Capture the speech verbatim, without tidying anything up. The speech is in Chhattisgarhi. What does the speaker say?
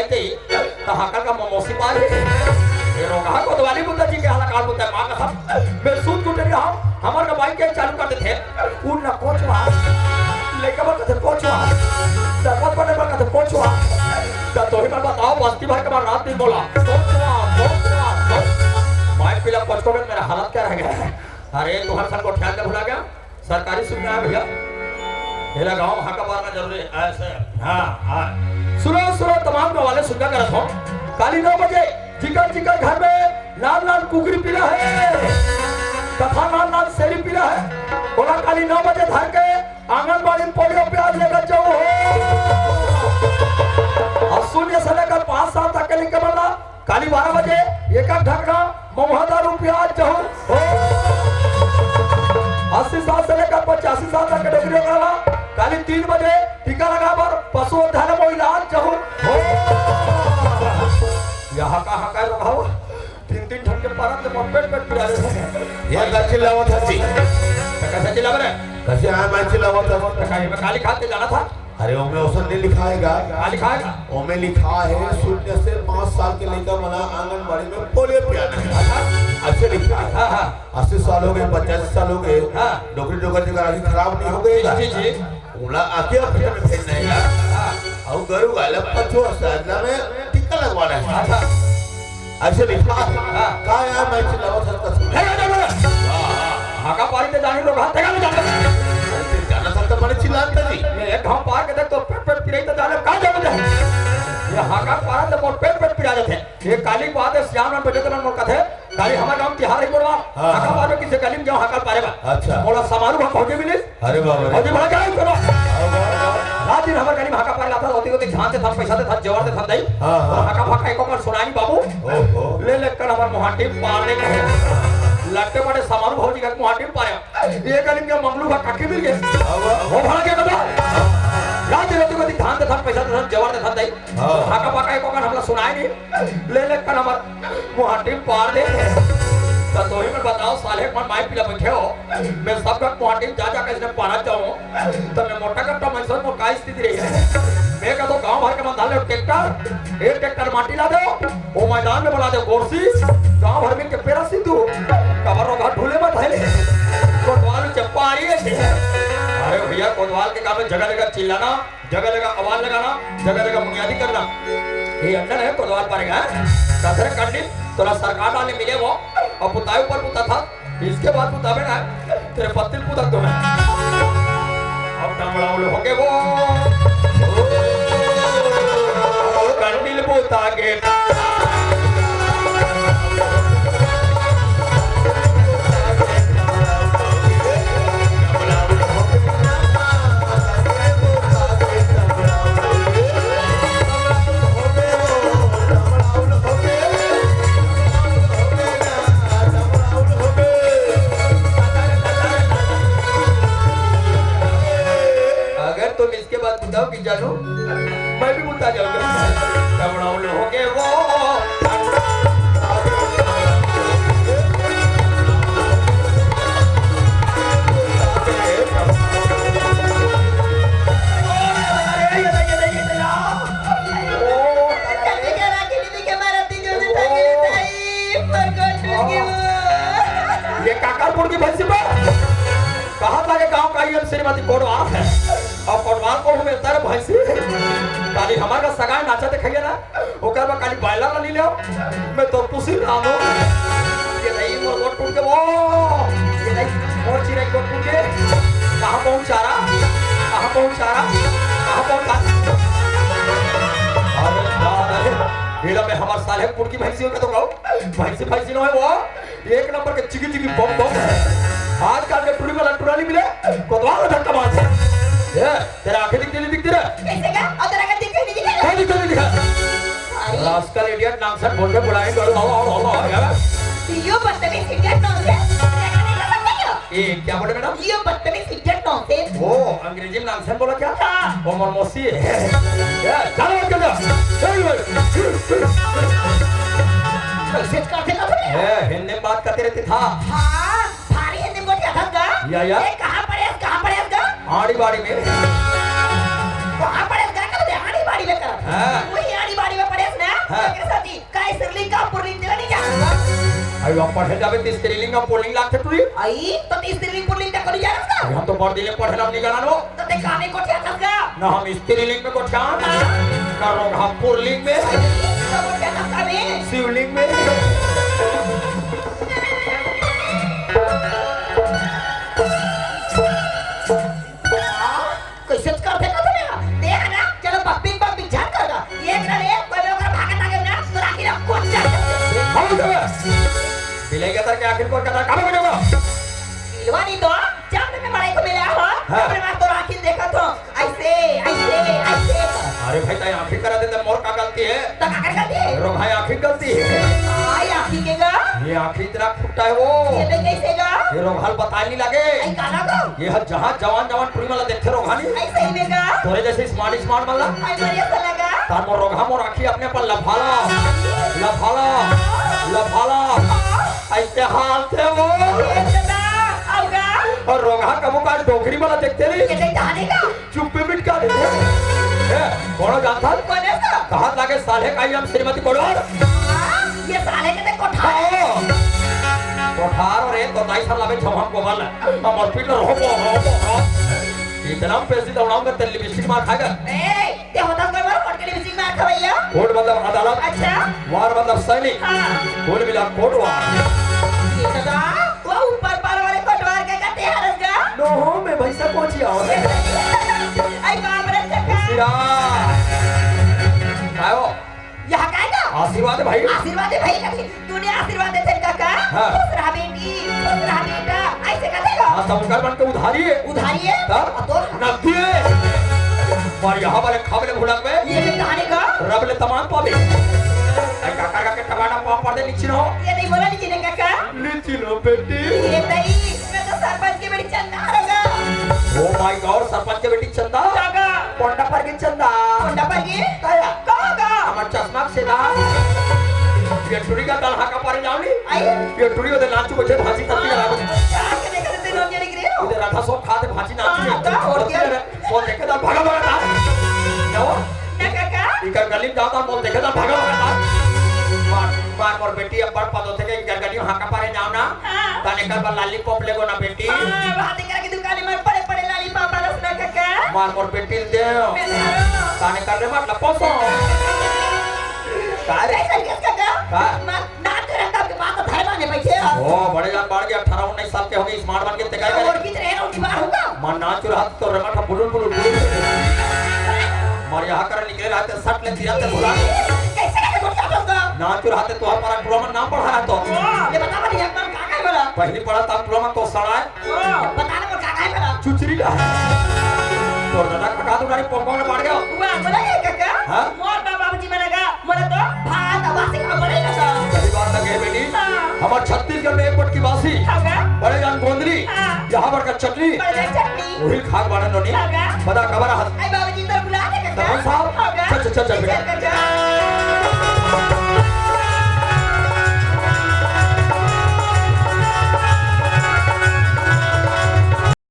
ते, त हाकल का ममोसी पारी। ये रोगहा कोतवाली बुता जी के हालाकाल बुता माँ कसम। मैं सूत कुटे रहा, हमर का बाइक के चालू कर देथे। उड़ ना कोचवा। लइका बर कथे कोचवा। दरबार पड़े बर कथे कोचवा। त तोही मन बताओ, बस्ती भर के बर रात दिन बोला। कोचवा, कोचवा, कोचवा। माई पीला कोचको में मेरा हालत क्या रह गया है? अरे, तुम्हारे साथ गोठियान के भुला गया? सरकारी सुविधा है भैया, एला गाँव हाका पारना जरूरी है। ऐसे, हाँ, हाँ। सुनो, सुनो, तमाम गाँव वाले सुनना करत हो, काली नौ बजे जिकर जिकर घर में लाल लाल कुकरी पीला है, तथा लाल लाल सेरी पीला है, ओला काली नौ बजे धर के आंगनबाड़ी में पोलियो प्याज लेकर जाओ हो। और शून्य से लेकर पाँच साल तक के लइका मन ला काली बारह बजे एक एक ढकना महुआ दारू पियात जहूं हो। अस्सी साल से लेकर पचासी साल तक के डोकरी वाला काली तीन बजे टीका लगा बर पशु धन मोइलात जहूं हो। यहाँ कहाँ का रोग हो? तीन तीन ठन के पारत ले मोर पेट पेट पिरा देथे। ये का चिल्लावत हस जी? त कैसे चिल्लावे रे? कैसे आय मैं चिल्लावत हस? त का ये में काली खात के जाना था? अरे, ओमे ओसन नहीं लिखा है गा। का लिखा है गा? ओमे लिखा है, शून्य से पाँच साल के लइका मन ला आंगनबाड़ी में पोलियो पियाना है। अच्छा। ऐसे लिखा है। हाँ, हाँ। अस्सी साल हो गए, पचासी साल हो गए, हाँ। डोकरी डोकर जी का आँखी खराब नहीं हो गई गा? जी, जी। ओला आके अपने में भेजना है गा। हाँ। और गरु गाय ला पचो साल में टीका लगवाना है। अच्छा। ऐसे लिखा है। हाँ। का यार, मैं चिल्लावत हस कसम। हे, हे, हे, हे। हाँ, हाँ। हाका पारी ते जाने लोग, हाँ, तेगा नहीं जाने। अरे, ते जाना था तो बड़े चिल्लाता जी। ये एक घाव पार के देख तो पेट, पेट पिराई तो जाने, कहाँ जाने जाए? ये हाका पारा तो मोर पेट, पेट पिरा जाते। ये काली बात है, सियान में बैठे तो मोर कथे, काली हमारे गाँव तिहार ही बोलवा। हाँ, हाका हाँ। पार में किसे गली में जाओ, हाका पारे बा। अच्छा। मोला समारू वहाँ पहुँचे मिले। अरे बाबा रे। अभी बड़ा क्या करो? रात दिन हमर गली में हाका पार लाता, होती होती धान देथन, पैसा देथन, जेवर देथन दाई। हाँ, हाँ। हाका फाका एको कर सुनाई बाबू। ओहो। ले ले कर हमर मुहाटी पार दे कहे। लट्टे बड़े समारू भौजी का मुहाटी पार है। ये गली में मंगलू का काकी मिल गए। हाँ, हाँ। वो भाड़ा के बता। रात दिन होती होती धान देथन, पैसा देथन, जेवर देथन दाई। हाँ। हाका फाका एको कर हमला सुनाई नहीं। ले ले कर हमर मुहाटी पार दे। त तोही मन बताओ, साले मन माई पीला बैठे हो। मैं सब घर मुहाटी में जा, जा के इसने पारा जाऊं। त मैं मोटा कट्टा मनसन मोर का स्थिति रही है। मैं कह तो गांव भर के मन धाले ट्रैक्टर, एक ट्रैक्टर माटी ला दो, वो मैदान में बना दे गोरसी, गांव भर में के पेरा सिद्धू, कबर रो घर ढूले मत है। कोटवाल चप्पा आ रही है। अरे भैया, कोटवाल के काम में जगह जगह चिल्लाना, जगह जगह आवाज लगाना, जगह जगह बुनियादी करना। ये अंडन है, कोतवाल पारेगा, हैं? कथर कंडी, तोला सरकार वाले मिले वो, और पुताई ऊपर पुता था, इसके बाद पुतावे ना, तेरे पत्ती पुता तो मैं। अब डमड़ाउल होके वो, कंडील पुता के। अगर तुम इसके बाद बताओ कि जानू, मैं भी बुता जाऊंगा। कमड़ौल हो गए वो। ये काकरपुर की भैंसी पर कहा था कि गांव का ये श्रीमती कोटवाल है। अब कोटवाल को हूँ मिलता रे भैंसी। ताली हमार का सगाई नाचा दिखाइए ना। ओकर बाद काली बायला ला ली ले। मैं तो पुसी रानो। ये नहीं मोर गोट टूट के वो। ये नहीं मोर चिरई गोट टूट के। कहाँ पहुँचा रहा? कहाँ पहुँचा रहा? कहाँ पहुँचा? अरे बाप रे। ये लो मैं हमार साले पुरकी भैंसी का तो कहूँ। भैंसी, भैंसी नो है वो। एक नंबर के चिकी चिकी बम बम है। आजकल के टुरी वाला टुराली मिले, कोतवाल में धक्का मार दे। ये, तेरा आंखें दिखती नहीं दिखती रे? कैसे क्या? और तेरा आंखें दिखती नहीं दिखती? क्या दिखती नहीं दिखा? अरे। रास्कल इडियट नाम से बोल के बुलाए, करो, आओ, आओ, आओ, आओ, यार। यो बदतमीज इडियट नाम से। देखा नहीं कर सकते क्या? ये क्या बोले मैडम? यो बदतमीज इडियट नाम से। वो अंग्रेजी में नाम से बोला क्या? हाँ। वो मोर मौसी है। ये, चलो, चलो। चल भाई। कैसे करते ना बोले? ए, हिंदी में बात करते रहते था। हाँ, भारी हिंदी में बोलते था गा। या, या। ए, कहाँ पढ़े, कहाँ पढ़े गा? आड़ी बाड़ी में। कहाँ पढ़े गा? कब दे आड़ी बाड़ी में करा? हाँ। वही आड़ी बाड़ी में पढ़े अरे, हम पढ़े जाबे त स्त्रीलिंग अउ पुल्लिंग लागथे टूरी। अई, त स्त्रीलिंग पुल्लिंग तैं कोनी जानस का? अरे, हम तो बड़ दिन ले पढ़े ला नहीं जाना नो। त तैं कामे गोठियाथस का? ना हम स्त्रीलिंग में गोठियान, हाँ। ना रोगहा पुल्लिंग में। अई, त गोठियाथस कामे? शिवलिंग में। कइसे करथे कथे ना? देख ना, चलो बप्पी बप्पी झन कर दा। एक ना रे, कोई लोग भागत आगे ना, तो राखी ना कोच जा। हम देवे। बिलाई के तर के आखिर को कदा कामे बनेगा? मिलवा नहीं तो, जब मैं बड़े को मिला हो, हाँ। अपने मां तो राखी देखा तो, ऐसे, ऐसे, ऐसे। अरे भाई, ताई आखिर करा देते, मोर का गलती है? त काकर गलती है? रोगहा आखिर गलती है। आई आखिर के गा? ये आखिर इतना खुट्टा है वो। ये तो कैसे गा? ये रोगहा ल बताए नहीं लगे। आई काला गा? ये ह जहां जवान जवान टूरी मन ला देखथे रोगहा नी। आई सही में गा? तोरे जैसे smart smart मन ला। आई बढ़िया सा लगा। तार मोर रोगहा मोर आँखी अपने पर लफाला, लफाला, लफाला। ऐसे हाल थे वो। ये तो ना, आओ गा? अउ रोगहा कभू का डोकरी मन ला देखथे नहीं। ये तो जाने गा? चुप्पे मिटका दे। ए, कोनो जानता? कोने सा? कहां लागे साले का ही हम श्रीमती कोटवार? हाँ, ये साले के ते कोठार। हाँ। कोठार रे, तो ताई साला में छमहम को बल। हम हॉस्पिटल हो, हो, हो, हो। इतना पैसे दौड़ाऊंगा, तेरे लिपस्टिक मार खाएगा। ए, ते होता कोई बार कोर्ट के लिपस्टिक मार खवैया? कोर्ट मतलब अदालत। अच्छा। वार मतलब सैनिक। हाँ। कुल मिला कोर्ट वार। ये तो वो ऊपर पार वाले पटवार के कहते हैं हरस गा? नो हो, मैं भैंसा पहुंची आओ। आई बाप रे चक्का। सिरा। आयो। यहाँ काय का? आशीर्वाद भाई। आशीर्वाद है भाई कथी? तूने आशीर्वाद देथे काका। हाँ। खुश रहा बेटी, खुश रहा बेटा। ऐसे कहते हो? हाँ, सब कर बन के उधारी है। उधारी है? तब? और तो? नकदी है। और यहाँ वाले खाबले भुलक में ये भी कहानी का? रब ले तमाम पावे। आई काका का के टमाटर पाव पड़ दे निचिन हो। ये नहीं बोला निचिन काका। निचिन हो बेटी। ये नहीं, मैं तो सरपंच की बेटी चंदा हरगा। Oh my God, सरपंच की बेटी चंदा? काका। पोंडा पर की चंदा? पोंडा पर की? काया? काका। हमार चश्मा से दा। ये टूरी का तल हाका पारे जाओ नी। आई। ये टूरी ओदे नाचू बजे भाजी तत्ती करा। क्या के देखा ते लोग ये निकले हो? ओदे राधा सब खाते भाजी नाचू। हाँ, तो और क्या? मोर देखे ता भागा भागा ता। जाओ। ना काका। इकर गली में जाता, मोर देखे ता भागा भागा ता। मार, मार मोर बेटी अब बड़ पद होते के इकर गली में हाका पारे जाओ ना। हाँ। ताने कर बा lollipop लेगो ना बेटी। हाँ, वहाँ देखा कि दुकान में पड़े पड़े lollipop आ रस ना काका। मार मोर बेटी दे। मैं धरो। ताने कर रे मत लपो सो। का रे? कैसे किस काका? का? मार नाच रहा था आपके पास तो घर माने बैठे हो। ओ, बड़े जान बाढ़ के अठारह उन्नीस साल के हो गए, smart बन के ते काय करे? और कितने हैं, उनकी मार होगा? मार नाच रहा तो रे मत बुलुल बुलुल बुलुल। मार यहाँ कर निकले रहते सट ले चिरा ते भुला। कैसे कैसे कुछ कर दो? नाच रहा ते तो हमारा टूरा मन नाम पढ़ा रहा तो। ये बता बता एक बार का का बोला? पहली पढ़ा था टूरा मन तो सड़ा है। ओ, बता ना, मोर काका है मेरा। चुचरी का। तोर दादा का का दुलारी पोंपा में बाढ़ गया। वाह, बोला ये काका? हाँ? मोर बाबा जी बनेगा, मोर तो भात वासी का बड़े का। सही बात है, कहे बेटी। हाँ। हमार छत्तीसगढ़ में एक पटकी वासी। हाँ का? बड़े जान गोंदली। हाँ। यहाँ पर का चटनी। बड़े जान चटनी। वही खाक बाढ़ नोनी। हाँ का? बता कबर हाथ। आई